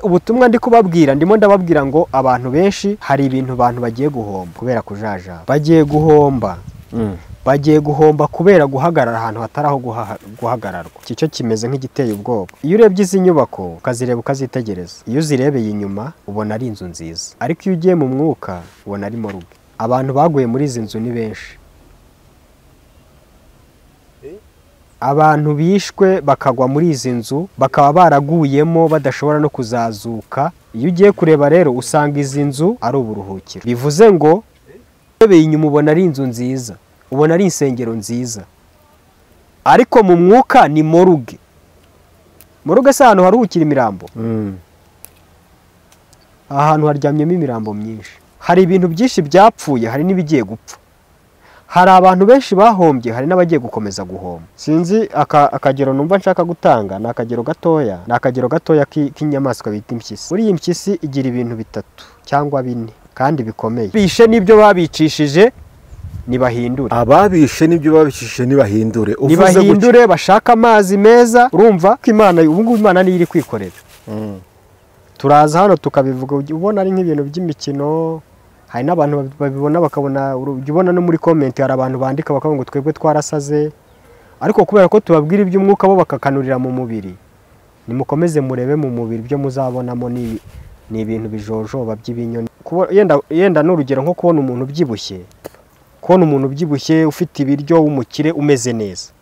Ubutumwa ndi kubabwira, ndimo ndababwira ngo abantu benshi hari ibintu abantu bagiye guhomba kubera kujaja. Bagiye guhomba. Bagiye guhomba kubera guhagarara ahantu hataraho guhagararwa. Iki cyo kimeze nk'igiteye ubwoba. Iyo urebye izi nyubako ukazireba ukazitegereza, iyo uzirebeye inyuma ubona ari inzu nziza, ariko iyo ugiye mu mwuka ubona ari morgue. Abantu baguye muri izi nzu ni benshi. Abantu bishwe bakagwa muri izi nzu bakaba baraguyemo badashobora no kuzazuka. Iyo ugiye kureba rero usanga izi nzu ari uburuhukiro. Bivuze ngo urebeye inyuma ubona ari inzu nziza, ubona ari insengero nziza, ariko mu mwuka ni morgue. Morgue si ahantu haruhukira imirambo. Aha hantu haryamyemo imirambo myinshi. Hari ibintu byinshi byapfuye, hari n'ibigiye gupfa. Hari abantu benshi bahombye, hari n'abagiye gukomeza guhomba. Sinzi akagero numva nshaka gutanga, ni akagero gatoya, ni akagero gatoya k'inyamaswa bita impyisi. Muri iyi mpyisi igira ibintu bitatu cyangwa bine kandi bikomeye. Bishe n'ibyo babicishije nibahindure. Ababishe n'ibyo babicishije nibahindure. Nibahindure bashaka amazi meza. Urumva ko Imana ubu ngubu Imana niyo iri kwikorera. Turaza hano tukabivuga, ubona ari nk'ibintu by'imikino. Hari n'abantu babibona bakabona, ubona no muri comment hari abantu bandika bakavuga ngo twebwe twarasaze, ariko kubera ko tubabwira iby'umwuka bo bakakanurira mu mubiri. Nimukomeze murebe mu mubiri ibyo muzabonamo ni ibintu bijojoba by'ibinyoni. Yenda n'urugero nko kubona umuntu ubyibushye, kubona umuntu ubyibushye ufite ibiryo w'umukire umeze neza,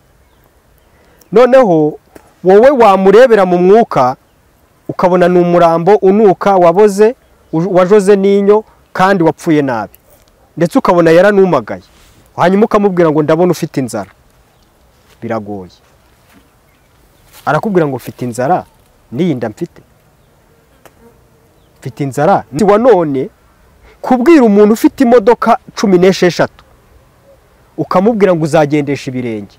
noneho wowe wamurebera mu mwuka ukabona ni umurambo unuka waboze, wajoze n'inyo kandi wapfuye nabi, ndetse ukabona yaranumagaye, hanyuma ukamubwira ngo ndabona ufite inzara. Biragoye. Arakubwira ngo mfite inzara n'iyi nda mfite, mfite inzara. Wa none kubwira umuntu ufite imodoka 16 ukamubwira ngo uzagendesha ibirenge,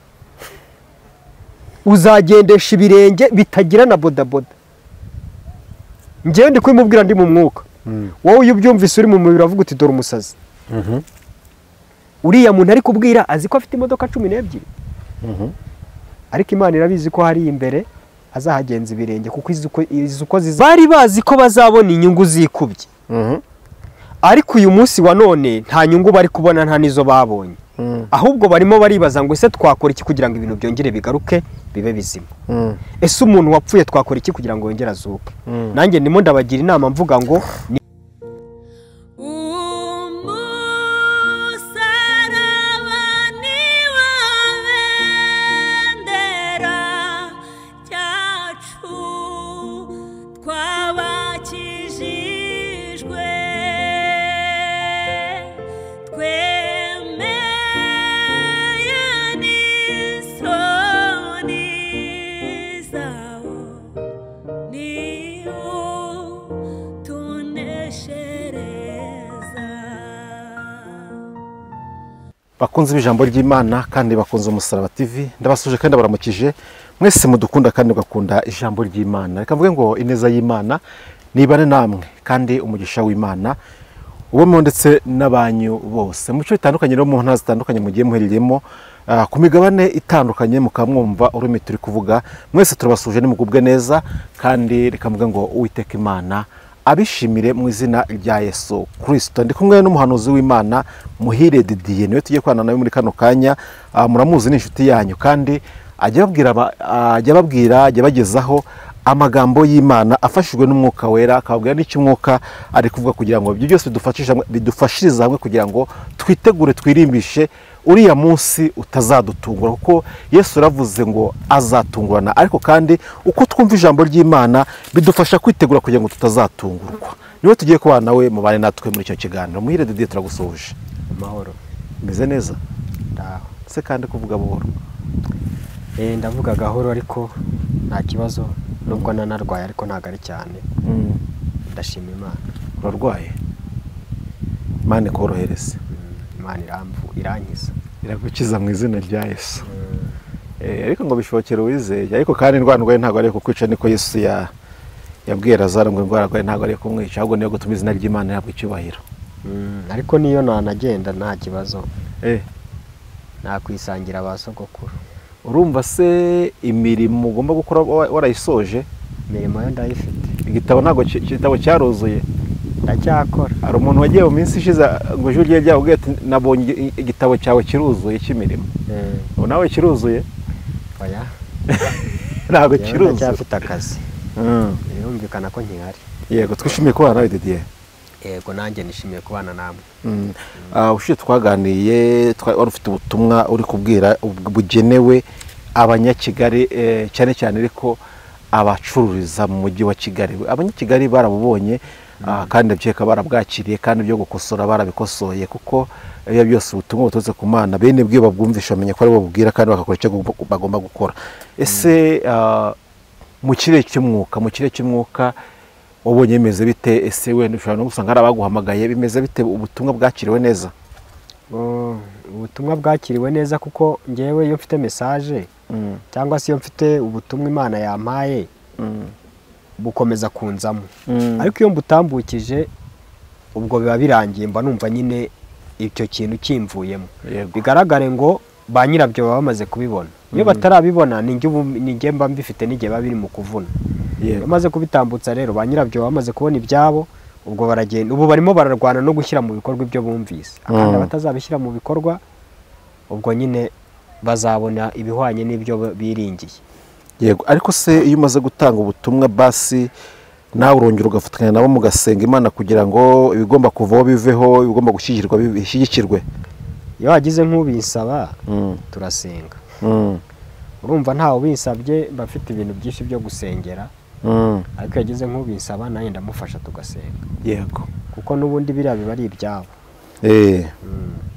uzagendesha ibirenge bitagira na bodaboda. Njyewe ndi kubimubwira ndi mu mwuka. Wowe iyo ubyumvise uri mu mubiri uravuga uti dore umusazi. Uriya muntu ari kubwira azi ko afite imodoka 12. Ariko Imana irabizi ko hari imbere azahagenza ibirenge, kuko izi uko bari bazi ko bazabona inyungu zikubye. Ariko uyu munsi wa none nta nyungu bari kubona, nta nizo babonye. Ahubwo barimo baribaza ngo ese twakora iki kugira ngo ibintu byongere bigaruke bibe bizima? Ese umuntu wapfuye twakora iki kugira ngo yongere azuke? Nanjye ndimo ndabagira inama mvuga ngo bakunze ijambo ry'Imana kandi bakunze Umusaraba TV, ndabasuje kandi baramukije mwese mudukunda kandi mugakunda ijambo ry'Imana. Reka mvuge ngo ineza y'Imana nibane namwe kandi umugisha w'Imana ubemo ndetse n'abanyu bose mu bice bitandukanye no mu ntara zitandukanye mugiye muherereyemo ku migabane itandukanye mukamwumva ururimi turi kuvuga. Mwese turabasuje nimugubwe neza kandi reka mvuge ngo Uwiteka Imana abishimire mu izina rya Yesu Kristo. Ndi kumwe n'umuhanuzi w'Imana Muhire Didier, niwe tugiye kwana nawe muri kano kanya. Muramuzi ni inshuti yanyu kandi ajya ababwira ajya bagezaho amagambo y'Imana afashijwe n'umwuka wera, akababwira n'icyo umwuka ari kuvuga kugira ngo ibyo byose bidufashirize hamwe kugira ngo twitegure twirimbishe uriya munsi utazadutungura, kuko Yesu aravuze ngo azatungurana. Ariko kandi uko twumva ijambo ry'Imana bidufasha kwitegura kugira ngo tutazatungurwa. Niwe tugiye kubana nawe, mubane natwe muri icyo kiganiro. Muhire Didier, turagusuhuje. Amahoro. Meze neza? Ndaho. Se kandi kuvuga buhoro? Ndavuga gahoro ariko nta kibazo, nubwo nanarwaye ariko ntago ari cyane. Ndashima Imana. Urarwaye? Imana ikorohereze. Imana irankiza. Iragukiza mu izina rya Yesu. Ariko ngo bishobokere uwizeye. Ariko kandi indwara urwaye ntabwo ari kukwica, niko Yesu yabwiye Lazaro ngo indwara arwaye ntabwo ari kumwica, ahubwo niyo gutuma izina ry'Imana rihabwa icyubahiro. Ariko niyo nanagenda nta kibazo. Nakwisangira ba sogokuru. Urumva se imirimo ugomba gukora warayisoje? Imirimo yo ndayifite. Igitabo ntabwo igitabo cyaruzuye. Ndacyakora. Hari umuntu wagiye mu minsi ishize ngo ejo rye ryabwiye ati nabonye igitabo cyawe kiruzuye cy'imirimo. Ubu nawe kiruzuye? Oya. Ntabwo kiruzuye. Ndacyafite akazi. Birumvikana ko nkihari. Yego, twishimiye kubana nawe Didier. Yego, nanjye nishimiye kubana namwe. Ushize twaganiriye wari ufite ubutumwa uri kubwira bugenewe Abanyakigali, cyane cyane ariko abacururiza mu mujyi wa Kigali. Abanyakigali barabubonye kandi ndabyeka barabwakiriye, kandi ibyo gukosora barabikosoye, kuko iyo byose ubutumwa buturutse ku Mana bene bwiyo babwumvisha bamenya ko ari bo bubwira kandi bagakora icyo bagomba gukora. Ese mu kirere cy'umwuka wabonye bimeze bite? Ese wenda ushobora no gusanga hari abaguhamagaye, bimeze bite? Ubutumwa bwakiriwe neza? Ubutumwa bwakiriwe neza, kuko ngewe iyo mfite message cyangwa se iyo mfite ubutumwa Imana yampaye bukomeza kunzamo. Ariko iyo mbutambukije ubwo biba birangiye, mba numva nyine icyo kintu kimvuyemo. Bigaragare ngo ba nyirabyo baba bamaze kubibona. Iyo batarabibona ni njye mba mbifite n'igihe biba biri mu kuvuna. Iyo maze kubitambutsa rero ba nyirabyo baba bamaze kubona ibyabo, ubwo baragenda. Ubu barimo bararwana no gushyira mu bikorwa ibyo bumvise. Kandi abatazabishyira mu bikorwa ubwo nyine bazabona ibihwanye n'ibyo biringiye. Yego, ariko se iyo umaze gutanga ubutumwa basi nawe urongera ugafatanya nabo mugasenga Imana kugira ngo ibigomba kuvaho biveho, ibigomba gushyigikirwa bishyigikirwe? Iyo wagize nk'ubinsaba turasenga. Urumva ntawe ubinsabye, mba mfite ibintu byinshi byo gusengera. Ariko yagize nk'ubinsaba nanjye ndamufasha tugasenga. Yego, kuko n'ubundi biriya biba ari ibyabo.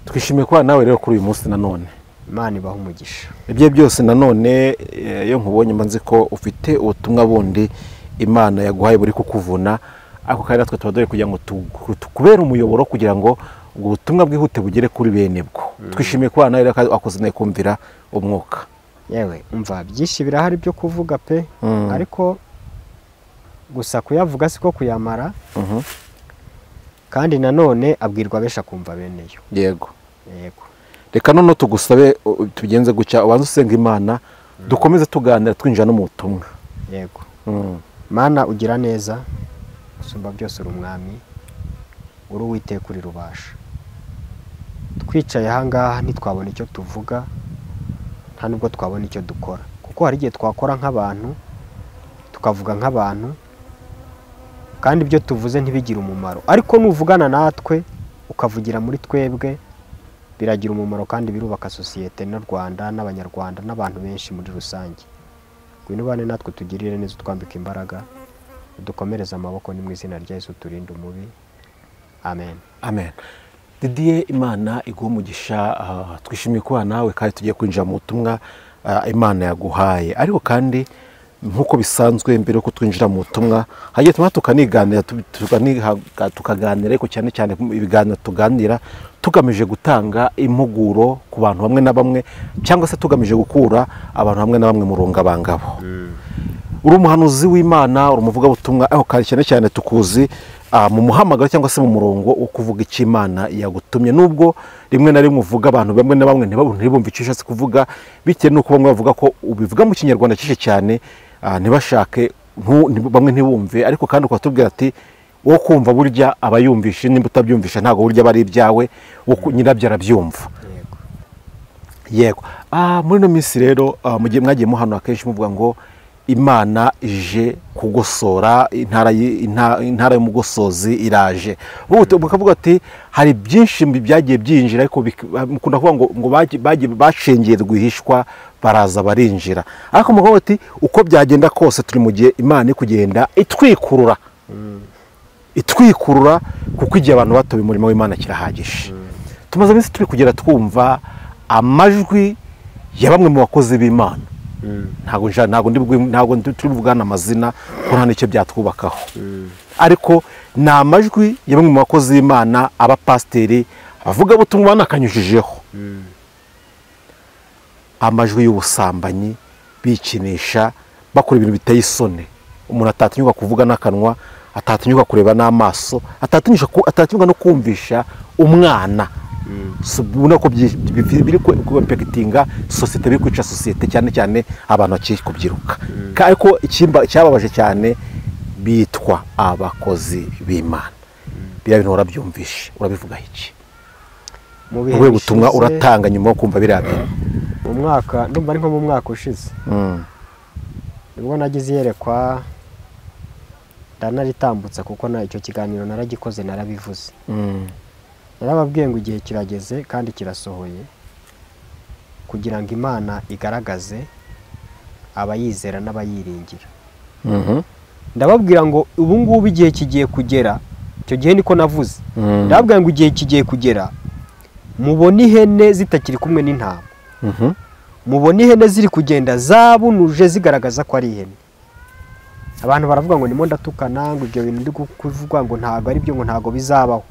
Twishimiye kuba nawe rero kuri uyu munsi nanone. Imana ibaha umugisha. Ibyo byose nanone iyo nkubonye mba nzi ko ufite ubutumwa bundi Imana yaguhaye buri kukuvuna, ariko kandi natwe tuba dore kugira ngo tukubere umuyoboro kugira ngo ubwo butumwa bwihute bugere kuri bene bwo. Twishimiye kuba nawe rero wakoze neza kumvira umwuka. Yewe, umva byinshi birahari byo kuvuga pe, ariko gusa kuyavuga siko kuyamara. Kandi nanone abwirwa besha kumva beneyo. Yego. Yego. Reka none tugusabe tugenze gucya ubanze usenga Imana, dukomeze tuganira twinjira no mu butumwa. Yego. Mana ugira neza, usumba byose uri umwami, uri Uwiteka uri rubasha. Twicaye aha ngaha ntitwabona icyo tuvuga, nta nubwo twabona icyo dukora, kuko hari igihe twakora nk'abantu tukavuga nk'abantu kandi ibyo tuvuze ntibigire umumaro. Ariko nuvugana natwe ukavugira muri twebwe biragira umumaro kandi birubaka sosiyete n'u Rwanda n'Abanyarwanda n'abantu benshi muri rusange. Ngwino ubane natwe tugirire neza, utwambike imbaraga, udukomereze amaboko, ni mu izina rya Yesu turinde umubi. Amen. Amen. Didier, Imana iguhe umugisha. Twishimiye kuba nawe kandi tugiye kwinjira mu butumwa Imana yaguhaye. Ariko kandi nkuko bisanzwe mbere yo twinjira mu butumwa hagiye tuma tukaniganira tukaganira, ariko cyane cyane ibiganiro tuganira tugamije gutanga impuguro ku bantu bamwe na bamwe, cyangwa se tugamije gukura abantu bamwe na bamwe mu rungabangabo. Uri umuhanuzi w'Imana, uri umuvugabutumwa, aho kandi cyane cyane tukuzi mu muhamagaro cyangwa se mu murongo wo kuvuga icyo Imana yagutumye, nubwo rimwe na rimwe uvuga abantu bamwe na bamwe ntibumve icyo ushatse kuvuga, bitewe n'uko bamwe bavuga ko ubivuga mu Kinyarwanda cyinshi cyane, ntibashake bamwe ntibumve. Ariko kandi ukatubwira ati wo kumva burya aba yumvishe, nimba utabyumvisha ntabwo burya bari ibyawe, nyirabyo arabyumva. Yego. Muri no minsi rero mugiye mwagiye muhano akenshi muvuga ngo Imana ije kugosora intara y'umugosozi iraje. Mukavuga ati hari byinshi byagiye byinjira, ariko mukunda kuvuga ngo bagiye bacengeye rwihishwa baraza barinjira. Ariko mukavuga ati uko byagenda kose turi mu gihe Imana ikugenda itwikurura. Itwikurura kuko igihe abantu batoye umurimo w'Imana kirahagije. Tumaze iminsi turi kugera twumva amajwi ya bamwe mu bakozi b'Imana. Ntabwo turi buvugane amazina ko nta n'icyo byatwubakaho. Ariko ni amajwi ya bamwe mu bakozi b'Imana, abapasiteri, abavugabutumwa banakanyujijeho. Amajwi y'ubusambanyi, bikinisha, bakora ibintu biteye isoni. Umuntu atatinyuka kuvuga n'akanwa, atatinyuka kureba n'amaso, atatinyuka no kumvisha umwana. Ubona ko biri kuimpekitinga sosiyete, biri kwica sosiyete cyane cyane abantu bakiri kubyiruka. Ariko icyababaje cyane bitwa abakozi b'Imana. Biriya bintu warabyumvishe, urabivuga iki? Ubuhe butumwa uratanga nyuma yo kumva biriya bintu? Mu mwaka ndumva ari nko mu mwaka ushize nibwo nagize iyerekwa, ndanaritambutsa kuko na icyo kiganiro naragikoze, narabivuze. Narababwiye ngo igihe kirageze kandi kirasohoye kugira ngo Imana igaragaze abayizera n'abayiringira. Ndababwira ngo ubu ngubu igihe kigiye kugera, icyo gihe niko navuze. Ndababwira ngo igihe kigiye kugera mubone ihene zitakiri kumwe n'intama. Mubone ihene ziri kugenda zabunuje zigaragaza ko ari ihene. Abantu baravuga ngo ndimo ndatukana, ngo ibyo bintu ndi kuvuga ngo ntago ari byo, ngo ntago bizabaho.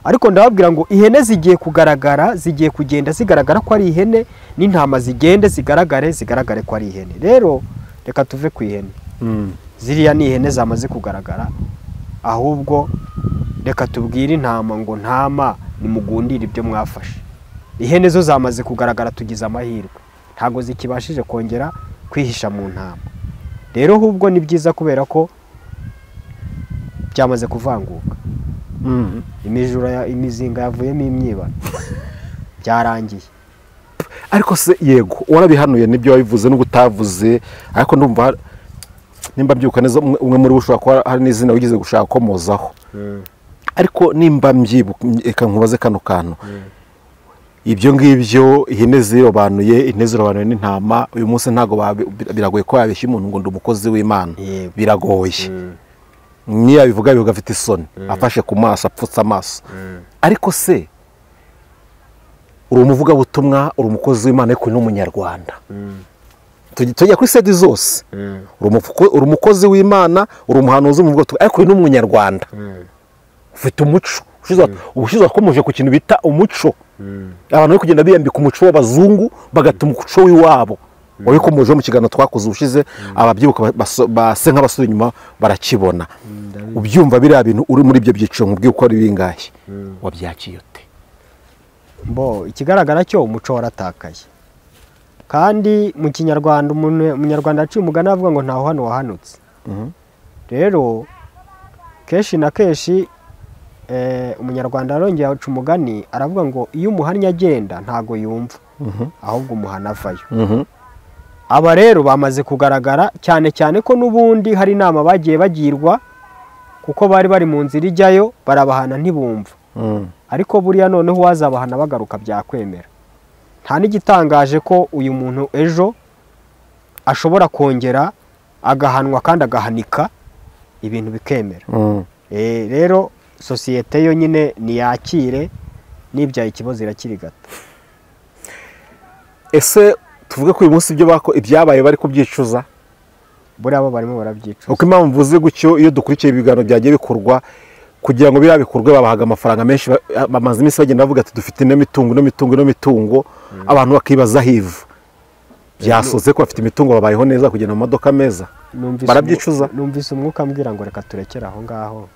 Ariko ndababwira ngo ihene zigiye kugaragara, zigiye kugenda zigaragara ko ari ihene, n'intama zigende zigaragare ko ari ihene. Rero reka tuve ku ihene. Ziriya ni ihene zamaze kugaragara, ahubwo reka tubwire intama ngo ntama nimugundire ibyo mwafashe. Ihene zo zamaze kugaragara, tugize amahirwe, ntago zikibashije kongera kwihisha mu ntama. Rero ahubwo ni byiza kubera ko byamaze kuvanguka. Imijura imizinga yavuyemo imyibano, byarangiye. Ariko se yego warabihanuye nibyo wabivuze n'ubwo utavuze, ariko ndumva nimba mbyuka neza umwe muri bo ushobora kuba hari n'izina wigeze gushaka komozaho. Ariko nimba mbyibuka, reka nkubaze kano kantu. Ibyo ngibyo ihene zirobanuye, ihene zirobanuye n'intama, uyu munsi ntago biragoye ko yabeshya umuntu ngo ndi umukozi w'Imana. Biragoye. Niyo yabivuga bivuga afite isoni, afashe ku maso, apfutse amaso. Ariko se uri umuvugabutumwa, uri umukozi w'Imana, ariko uri n'umunyarwanda. Tujya kuri sedi zose. Uri umukozi w'Imana, uri umuhanuzi, umuvugabutumwa, ariko uri n'umunyarwanda. Ufite umuco. Ubushize wakomeje ku kintu bita umuco. Abantu bari kugenda biyambika umuco w'abazungu bagata umuco w'iwabo. Wabikomojeho mu kiganiro twakoze ubushize, ababyibuka base nk'abasubira inyuma barakibona. Ubyumva biriya bintu uri muri ibyo byiciro nkubwiye uko ari bingahe, wabyakiye ute? Bo ikigaragara cyo umuco waratakaye. Kandi mu Kinyarwanda umunyarwanda aciye umugani avuga ngo ntaho hano wahanutse. Rero keshi na keshi umunyarwanda arongeye aca umugani aravuga ngo iyo umuhannye agenda ntago yumva, ahubwo umuhana avayo. Aba rero bamaze kugaragara cyane cyane ko n'ubundi hari inama bagiye bagirwa, kuko bari bari mu nzira ijyayo barabahana ntibumva. Ariko buriya noneho uwazabahana bagaruka byakwemera. Nta n'igitangaje ko uyu muntu ejo ashobora kongera agahanwa kandi agahanika, ibintu bikemera. Rero sosiyete yo nyine niyakire, nibyaye ikibazo irakirigata. Ese tuvuge ko uyu munsi ibyo ibyabaye bari kubyicuza? Buriya bo barimo barabyicuza. Uko impamvu mvuze gutyo, iyo dukurikiye ibiganiro byagiye bikorwa kugira ngo biriya bikorwe babahaga amafaranga menshi, bamaze iminsi bagenda bavuga ati dufite ino mitungo, ino mitungo, ino mitungo, abantu bakibaza hivu. Byasoze ko bafite imitungo, babayeho neza, kugenda mu modoka meza. Barabyicuza. Numvise umwuka ambwira ngo reka turekere aho ngaho,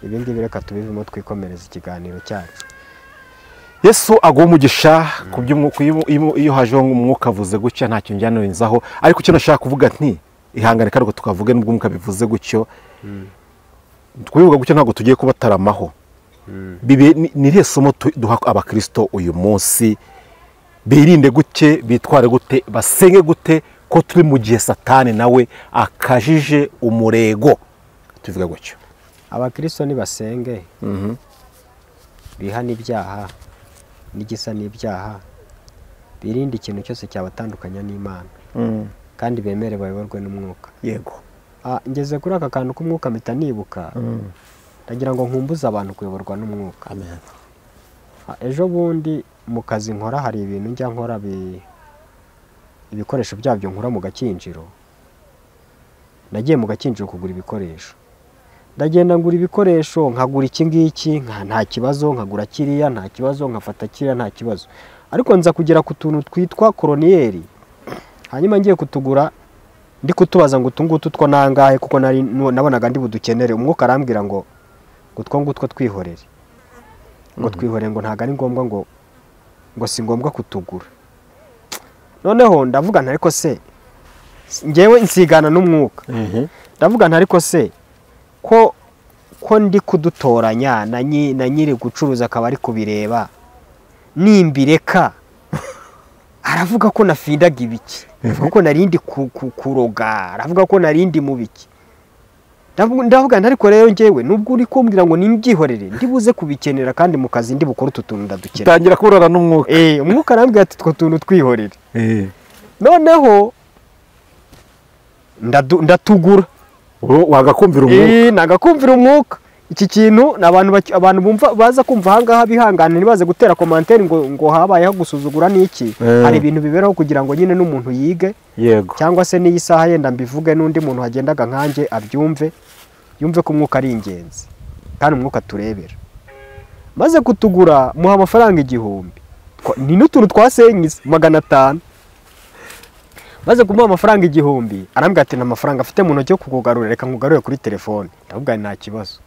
ibi ngibi reka tubivemo twikomereza ikiganiro cyacu. Yesu aguha umugisha ku by'umwuka. Iyo hajeho umwuka avuze gutya ntacyo njyanorenzaho, ariko icyo nashaka kuvuga nti ihangane kandi tukavuge n'ubwo umwuka bivuze gutyo. Kubivuga gutyo ntabwo tugiye kubataramaho. Ni irihe somo duha abakristo uyu munsi? Birinde gute, bitware gute, basenge gute, ko turi mu gihe Satani nawe akajije umurego? Tuvuga gutyo. Abakristo nibasenge, bihane ibyaha n'igisa n'ibyaha, birinde ikintu cyose cyabatandukanya n'Imana, kandi bemere bayoborwe n'umwuka. Yego. Ngeze kuri aka kantu k'umwuka mpita nibuka, ndagira ngo nkumbuze abantu kuyoborwa n'umwuka. Amen. Ejo bundi mu kazi nkora hari ibintu njya nkora, ibikoresho byabyo nkura mu gakinjiro. Nagiye mu gakinjiro kugura ibikoresho, ndagenda ngura ibikoresho, nkagura iki ngiki nta kibazo, nkagura kiriya nta kibazo, nkafata kiriya nta kibazo. Ariko nza kugera ku tuntu twitwa koroniyeri, hanyuma ngiye kutugura ndi kutubaza ngo utu ngutu two nangahe, kuko nari nabonaga ndi budukenere. Umwuka arambwira ngo utwo ngutwo twihorere, ngo twihorere, ngo ntago ari ngombwa, ngo si ngombwa kutugura. Noneho ndavuga nti ariko se ngewe nsigana n'umwuka, ndavuga nti ariko se Ko ndi kudutoranya na nyiri gucuruza akaba ari kubireba, nimbireka aravuga ko nafindaga ibiki, avuga ko narindi kuroga, aravuga ko narindi mu biki. Ndavuga ariko rero njyewe nubwo uri kumbwira ngo nimbyihorere ndibuze kubikenera kandi mu kazi ndi bukore utu tuntu ndadukenera. Tangira kurara n'umwuka. Umwuka arambwira ati two tuntu twihorere. Noneho ndatugura. Wagakumvira umwuka. Nagakumvira umwuka. Iki kintu abantu bumva baza kumva ahangaha bihangane ntibaze gutera commentaire ngo habayeho gusuzugura n'iki. Hari ibintu biberaho kugira ngo nyine n'umuntu yige. Yego. Cyangwa se n'iyi saha yenda mbivuge n'undi muntu hagendaga nkanjye abyumve, yumve ko umwuka ari ingenzi kandi umwuka turebera. Maze kutugura muha amafaranga 1000, ni n'utuntu twasenyize 500. Maze kumuha amafaranga 1000 arambwira ati nta mafaranga afite mu ntoki yo kukugarura, reka nkugarure kuri telefone. Ndavuga nta kibazo.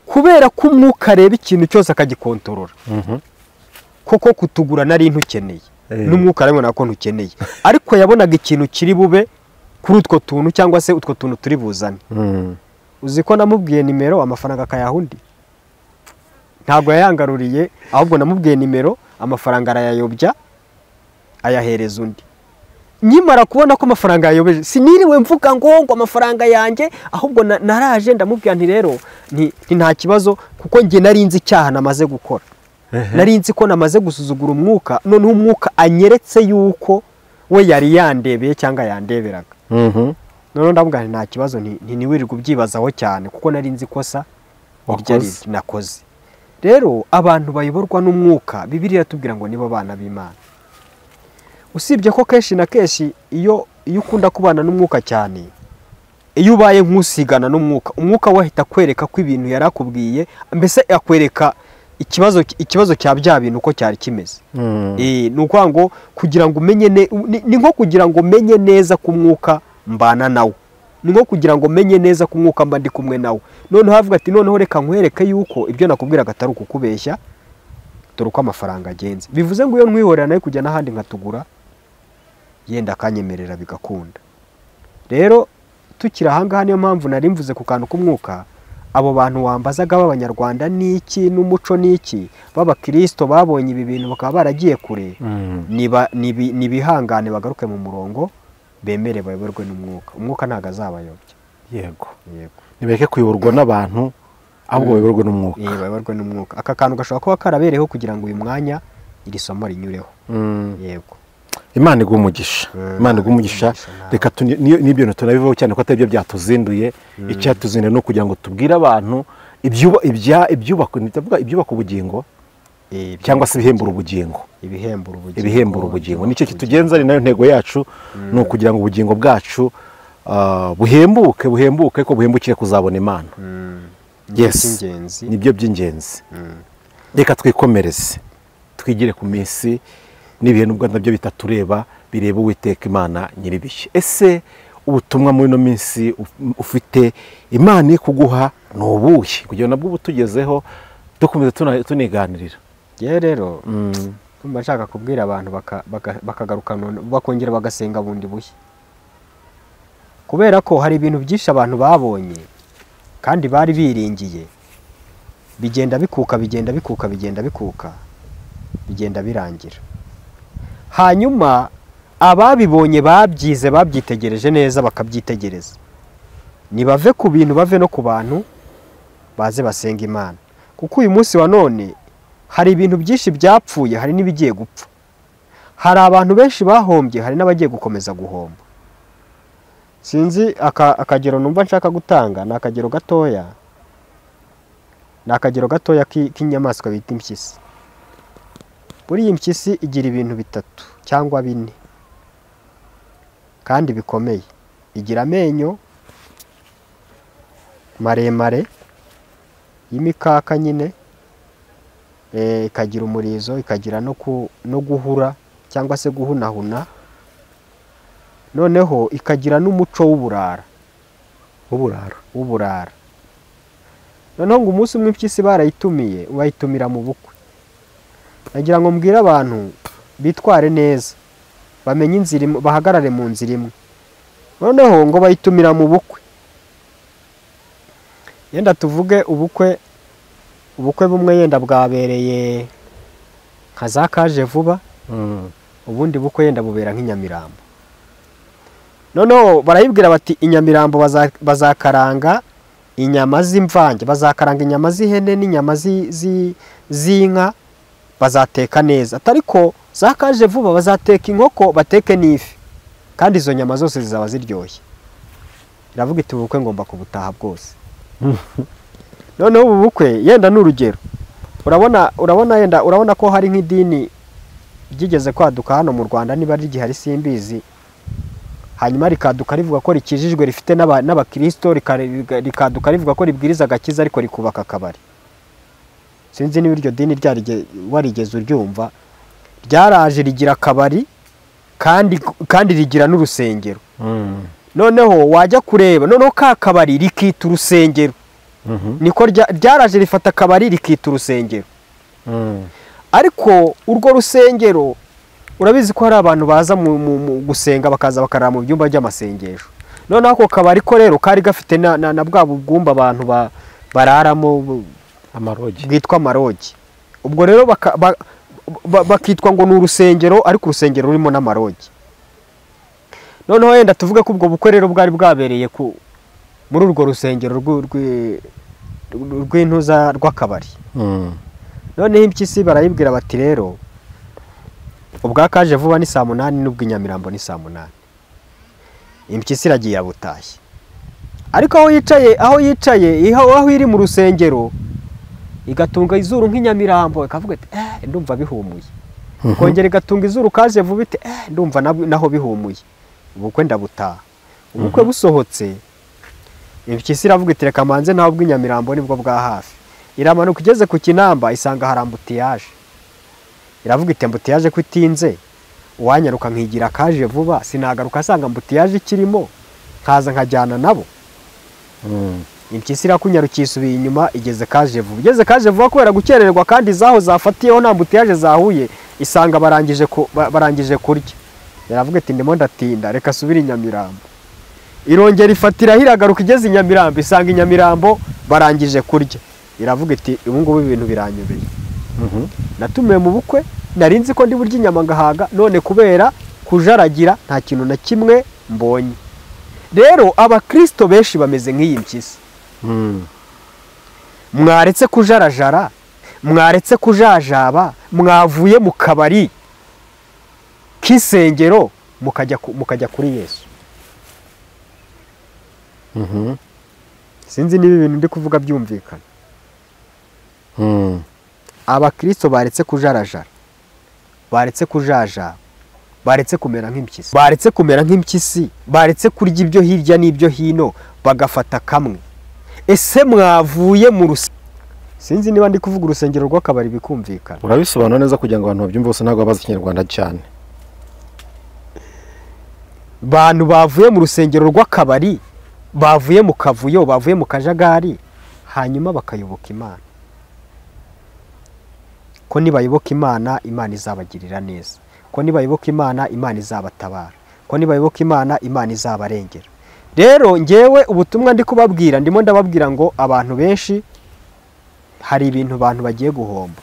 Kubera ko umwuka areba ikintu cyose akagikontorora. Koko kutugura nari ntukeneye, n'umwuka arabona ko ntukeneye, ariko yabonaga ikintu kiri bube kuri utwo tuntu cyangwa se utwo tuntu turi buzane. Uzi ko namubwiye nimero amafaranga akayaha undi? Ntabwo yayangaruriye, ahubwo namubwiye nimero amafaranga arayayobya ayahereza undi. Nkimara kubona ko amafaranga yayobeje, siniriwe mvuga ngo amafaranga yanjye, ahubwo naraje ndamubwira nti rero nti nta kibazo, kuko njye nari nzi icyaha namaze gukora. Nari nzi ko namaze gusuzugura umwuka, noneho umwuka anyeretse yuko we yari yandebeye cyangwa yandeberaga. Noneho ndamubwira nti nta kibazo, nti niwirirwe ubyibazaho cyane kuko nari nzi kosa iryo nakoze. Rero abantu bayoborwa n'umwuka, Bibiliya iratubwira ngo nibo bana b'Imana. Usibye ko kenshi na kenshi iyo ukunda kubana n'umwuka cyane, iyo ubaye nk'usigana n'umwuka, umwuka wahita kwereka ko ibintu yarakubwiye, mbese akwereka ikibazo cya bya bintu uko cyari kimeze. Ni ukuvuga ngo kugira ngo umenye ni nko kugira ngo menye neza ku mwuka mbana nawo, ni nko kugira ngo menye neza ku mwuka mba ndi kumwe nawo. Noneho avuga ati noneho reka nkwereke yuko ibyo nakubwiraga atari ukukubeshya, dore uko amafaranga agenze. Bivuze ngo iyo ntwihorera nayo kujya n'ahandi nkatugura, yenda akanyemerera bigakunda. Rero tukiri ahangaha niyo mpamvu nari mvuze ku kantu k'umwuka. Abo bantu wambazaga b'Abanyarwanda n'iki n'umuco n'iki, b'Abakristo babonye ibi bintu bakaba baragiye kure, nibihangane bagaruke mu murongo, bemere bayoborwe n'umwuka. Umwuka ntago azabayobya. Yego. Nibareke kuyoborwa n'abantu, ahubwo bayoborwe n'umwuka. Bayoborwe n'umwuka. Aka kantu gashobora kuba karabereyeho kugira ngo uyu mwanya iri somo rinyureho. Yego. Imana iguhe umugisha. Imana iguhe umugisha. Reka n'ibyo tunabivaho cyane ko atari byo byatuzinduye. Icyatuzinduye no kugira ngo tubwire abantu ibyubaka ubugingo cyangwa se ibihembura ubugingo. Ibihembura ubugingo. Nicyo kitugenza, ari nayo ntego yacu, ni ukugira ngo ubugingo bwacu buhembuke ko buhembukire kuzabona Imana. Yes. Nibyo by'ingenzi. Reka twikomereze. Twigire ku minsi n'ibihe nubwo nabyo bitatureba, bireba Uwiteka Imana nyiribihe. Ese ubutumwa muri no minsi ufite Imana ikuguha ni ubuhe kugira nabwo ubutugezeho dukomeza tuniganirira? Ye rero ndumva nshaka kubwira abantu bakagaruka bakongera bagasenga bundi bushya, kubera ko hari ibintu byinshi abantu babonye kandi bari biringiye, bigenda bikuka, bigenda bikuka, bigenda bikuka, bigenda birangira. Hanyuma ababibonye babyize babyitegereje neza bakabyitegereza, nibave ku bintu bave no ku bantu, baze basenga Imana. Kuko uyu munsi wa none hari ibintu byinshi byapfuye, hari n'ibigiye gupfa. Hari abantu benshi bahombye, hari n'abagiye gukomeza guhomba. Sinzi akagero numva nshaka gutanga, ni akagero gatoya. Ni akagero gatoya k'inyamaswa bita impyisi. Buriya impyisi igira ibintu bitatu cyangwa bine kandi bikomeye. Igira amenyo maremare y'imikaka nyine, ikagira umurizo, ikagira no guhura cyangwa se guhunahuna, noneho ikagira n'umuco w'uburara. W'uburara. Noneho ngo umunsi umwe impyisi barayitumiye, bayitumira mu bukwe. Nagira ngo mbwire abantu bitware neza, bamenye inzira, bahagarare mu nzira imwe. Noneho ngo bayitumira mu bukwe. Yenda tuvuge ubukwe bumwe yenda bwabereye nka za Kaje Vuba, ubundi bukwe yenda bubera nk'inyamirambo. Noneho barayibwira bati inyamirambo bazakaranga inyama z'imvange, bazakaranga inyama z'ihene n'inyama z'inka, bazateka neza. Ariko za Kaje Vuba bazateka inkoko, bateke n'ifi, kandi izo nyama zose zizaba ziryoshye. Iravuga iti ubukwe ngomba kubutaha bwose. Noneho ubu bukwe yenda n'urugero, urabona yenda urabona ko hari nk'idini ryigeze kwaduka hano mu Rwanda, niba rigihari simbizi, hanyuma rikaduka rivuga ko rikijijwe rifite n'abakristo, rikaduka rivuga ko ribwiriza agakiza ariko rikubaka akabari. Sinzi niba iryo dini warigeze uryumva. Ryaraje rigira akabari kandi rigira n'urusengero. Noneho wajya kureba noneho ka kabari rikita urusengero. Niko ryaraje rifata akabari rikita urusengero. Ariko urwo rusengero urabizi ko hari abantu baza mu gusenga bakaza bakarara mu byumba by'amasengesho. Noneho ako kabari ko rero kari gafite na bwa bugumba abantu bararamo amarogi, bwitwa amarogi. Ubwo rero bakitwa ngo ni urusengero, ariko urusengero rurimo n'amarogi. Noneho yenda tuvuge ko ubwo bukwe rero bwari bwabereye muri urwo rusengero rw'intuza rw'akabari. Noneho impyisi barayibwira bati rero ubwa Kaje Vuba ni saa 8 n'ubw'inyamirambo ni saa 8. Impyisi iragiye butashye. Ariko aho yicaye aho iri mu rusengero igatunga izuru nk'inyamirambo, ikavuga iti ndumva bihumuye. Kongera igatunga izuru Kaje Vuba iti ndumva naho bihumuye. Ubukwe ndabutaha. Ubukwe busohotse impyisi iravuga iti reka manze naho ubw'inyamirambo nibwo bwa hafi. Iramanuka igeze ku Kinamba isanga hari ambutiyaje. Iravuga iti ambutiyaje ko itinze, uwanyaruka nkigira Kaje Vuba sinagaruka asanga ambutiyaje ikirimo, nkaza nkajyana nabo. Impyisi irakunyarukiye isubiye inyuma igeze Kaje Vuba. Igeze Kaje Vuba kubera gukererwa kandi zaho zafatiyeho nta ambutiyaje zahuye, isanga barangije kurya. Yaravuga iti ndimo ndatinda reka subira inyamirambo. Irongera ifatira iragaruka igeze inyamirambo isanga inyamirambo barangije kurya. Iravuga iti ubu ngubu ibintu biranyobeye. Natumiwe mu bukwe narinzi ko ndi burya inyama ngahaga, none kubera kujaragira nta kintu na kimwe mbonye. Rero abakristo benshi bameze nk'iyi mpyisi. Mwaretse kujarajara, mwaretse kujajaba, mwavuye mu kabari k'isengero mukajya kuri Yesu. Sinzi niba ibintu ndi kuvuga byumvikana. Abakristo baretse kujarajara, baretse kujaja, baretse kumera nk'impyisi, baretse kumera nk'impyisi, baretse kurya ibyo hirya n'ibyo hino bagafata kamwe. Ese mwavuye mu rusengero? Sinzi niba ndi kuvuga urusengero rw'akabari bikumvikana. Urabisobanura neza kugira ngo abantu babyumve bose, ntabwo bazi Ikinyarwanda cyane. Bantu bavuye mu rusengero rw'akabari, bavuye mu kavuyo, bavuye mu kajagari, hanyuma bakayoboka Imana. Ko nibayoboka Imana, Imana izabagirira neza. Ko nibayoboka Imana, Imana izabatabara. Ko nibayoboka Imana, Imana izabarengera. Rero ngewe ubutumwa ndi kubabwira, ndimo ndababwira ngo abantu benshi hari ibintu abantu bagiye guhomba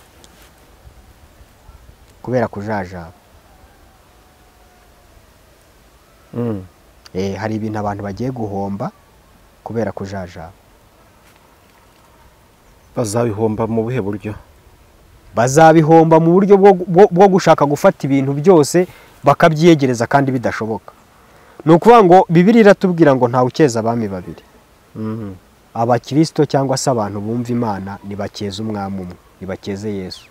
kubera kujajaba. Hari ibintu abantu bagiye guhomba kubera kujajaba. Bazabihomba mu buhe buryo? Bazabihomba mu buryo bwo gushaka gufata ibintu byose bakabyiyegereza kandi bidashoboka. Ni ukuvuga ngo Bibiliya iratubwira ngo ntawe ukeza abami babiri. Abakristo cyangwa se abantu bumva Imana nibakeza umwami umwe, nibakeze Yesu.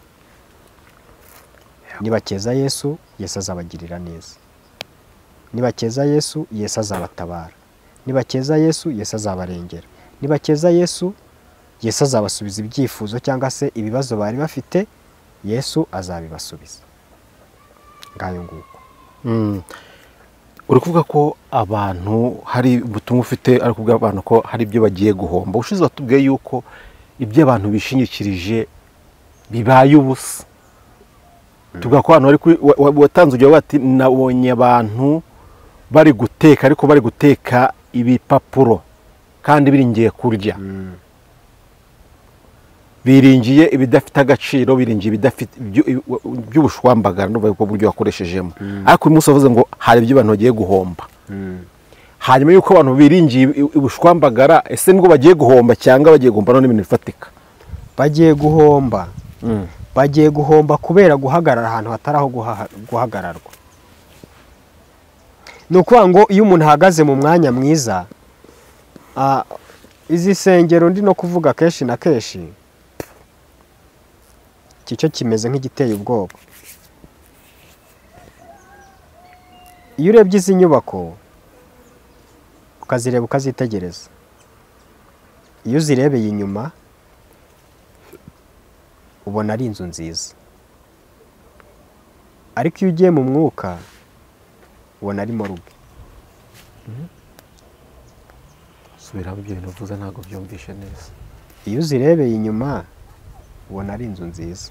Nibakeza Yesu, Yesu azabagirira neza. Nibakeza Yesu, Yesu azabatabara. Nibakeza Yesu, Yesu azabarengera. Nibakeza Yesu, Yesu azabasubiza ibyifuzo cyangwa se ibibazo bari bafite, Yesu azabibasubiza. Ngayo nguko. Uri kuvuga ko abantu hari ubutumwa ufite, ari kuvuga abantu ko hari ibyo bagiye guhomba. Ushize watubwiye yuko ibyo abantu bishingikirije bibaye ubusa. Tuvuga ko abantu bari watanze urugero bati nabonye abantu bari guteka ariko bari guteka ibipapuro kandi biringiye kurya. Biringiye ibidafite agaciro, biringiye ibidafite by'ubushwambagara n'ubwo buryo wakoreshejemo. Ariko uyu munsi wavuze ngo hari ibyo abantu bagiye guhomba. Hanyuma yuko abantu biringiye ubushwambagara, ese nibwo bagiye guhomba cyangwa bagiye guhomba none ibintu bifatika? Bagiye guhomba. Bagiye guhomba kubera guhagarara ahantu hatari aho guhagararwa. Ni ukuvuga ngo iyo umuntu ahagaze mu mwanya mwiza, izi sengero ndi no kuvuga kenshi na kenshi, iki cyo kimeze nk'igiteye ubwoba. Iyo urebye izi nyubako ukazireba ukazitegereza, iyo uzirebeye inyuma ubona ari inzu nziza, ariko iyo ugiye mu mwuka ubona ari moruge. Subiramo ibyo bintu uvuze ntabwo byumvishe neza. Iyo uzirebeye inyuma ubona ari inzu nziza,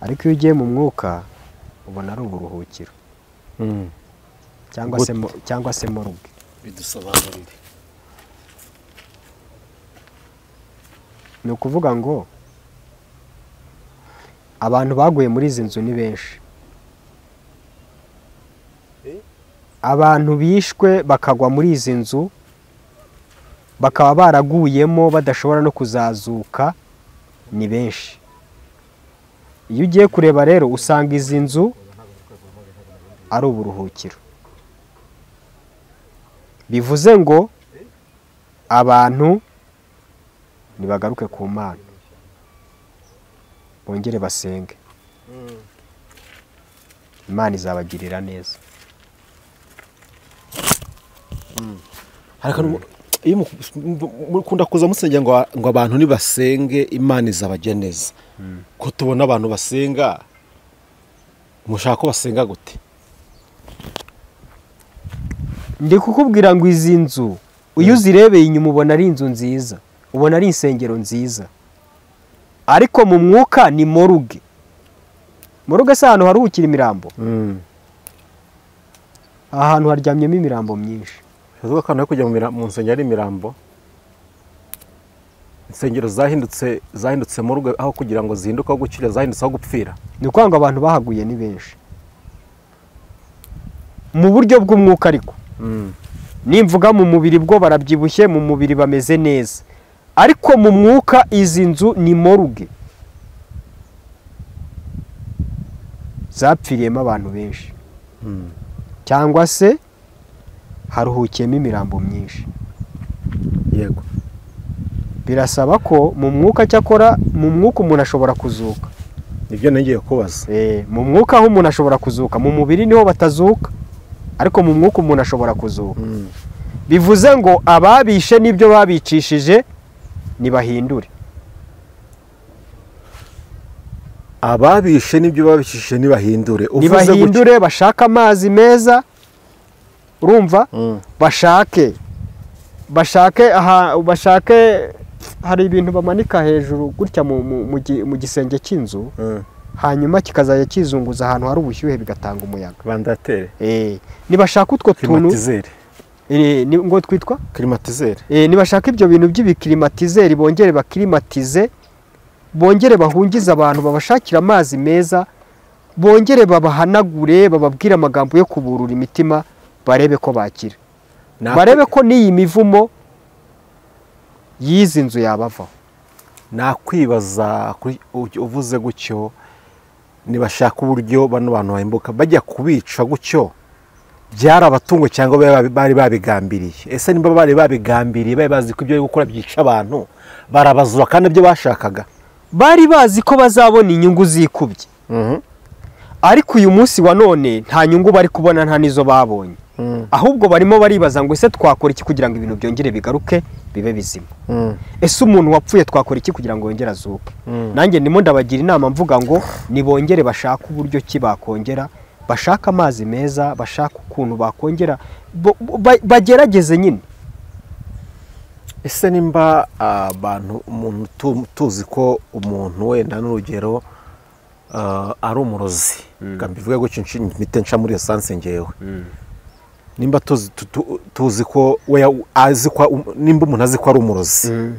ariko iyo ugiye mu mwuka ubona ari uburuhukiro cyangwa se moruge. Bidusobanurire. Ni ukuvuga ngo abantu baguye muri izi nzu ni benshi. Abantu bishwe bakagwa muri izi nzu bakaba baraguyemo badashobora no kuzazuka ni benshi. Iyo ugiye kureba rero usanga izi nzu ari uburuhukiro. Bivuze ngo abantu nibagaruke ku Mana, bongere basenge, Imana izabagirira neza. Iyo mukunda kuza musengera ngo abantu nibasenge Imana izabajya neza, ko tubona abantu basenga, mushaka ko basenga gute? Ndi kukubwira ngo izi nzu iyo uzirebeye inyuma ubona ari inzu nziza, ubona ari insengero nziza, ariko mu mwuka ni moruge. Moruge si ahantu haruhukira imirambo. Ahantu haryamyemo imirambo myinshi. Bivuga ko kujya mu nsengero ari imirambo. Insengero zahindutse moruge, aho kugira ngo zihinduke aho gukira zahindutse aho gupfira. Ni ukuvuga ngo abantu bahaguye ni benshi mu buryo bw'umwuka, ariko nimvuga mu mubiri bwo barabyibushye, mu mubiri bameze neza, ariko mu mwuka izi nzu ni moruge zapfiriyemo abantu benshi, cyangwa se haruhukiyemo imirambo myinshi. Yego, birasaba ko mu mwuka, cyakora mu mwuka umuntu ashobora kuzuka. Nibyo ngiye kubaza. Mu mwuka aho umuntu ashobora kuzuka, mu mubiri niho batazuka, ariko mu mwuka umuntu ashobora kuzuka. Bivuze ngo ababishe n'ibyo babicishije nibahindure. Ababishe n'ibyo babicishije nibahindure. Nibahindure, bashaka amazi meza, urumva? Bashake hari ibintu bamanika hejuru gutya mu gisenge cy'inzu, hanyuma kikazajya kizunguza ahantu hari ubushyuhe bigatanga umuyaga. Vandatere. Nibashaka utwo tuntu ngo twitwa climatiseur. Nibashaka ibyo bintu by'ibiklimatizeri bongere baklimatize, bongere bahungize abantu, babashakira amazi meza, bongere babahanagure, bababwire amagambo yo kuburura imitima, barebe ko bakira, barebe ko n'iyi mivumo y'izi nzu yabavaho. Nakwibaza uvuze gutyo, nibashaka uburyo bano bantu bahimbuka bajya kubica gutyo, byarabatungo cyangwa bari babigambiriye? Ese nimba bari babigambiriye, bari bazi ko ibyo gukora byica abantu, barabazura kandi ibyo bashakaga bari bazi ko bazabona inyungu zikubye. Ariko uyu munsi wa none nta nyungu bari kubona, nta nizo babonye. Ahubwo barimo baribaza ngo ese twakora iki kugira ngo ibintu byongere bigaruke bibe bizima? Ese umuntu wapfuye twakora iki kugira ngo yongere azuke? Nanjye ndimo ndabagira inama mvuga ngo nibongere bashaka uburyo ki bakongera, bashaka amazi meza, bashaka ukuntu bakongera, bagerageze nyine. Ese nimba abantu umuntu tuzi ko umuntu wenda n'urugero ari umurozi, mbivuge gutyo mpite nca muri essence ngewe, nimba tuzi ko we azi ko nimba umuntu azi ko ari umurozi,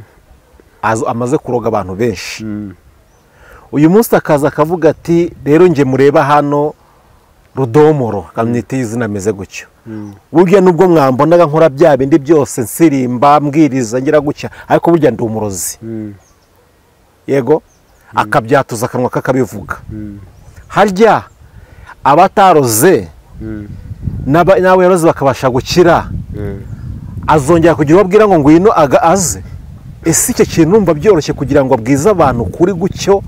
Amaze kuroga abantu benshi. Uyu munsi akaza akavuga ati rero nge mureba hano Rudomoro kamwita izina ameze gutyo. Burya nubwo mwambonaga nkora bya bindi byose nsirimba mbwiriza ngira gutya, ariko burya ndi umurozi. Yego, akabyatuza akanwa kakabivuga. Harya abataroze nawe yaroze bakabasha gukira, azongera kugira ubabwira ngo ngwino aze. Ese icyo kintu numva byoroshye kugira ngo abwize abantu kuri gutyo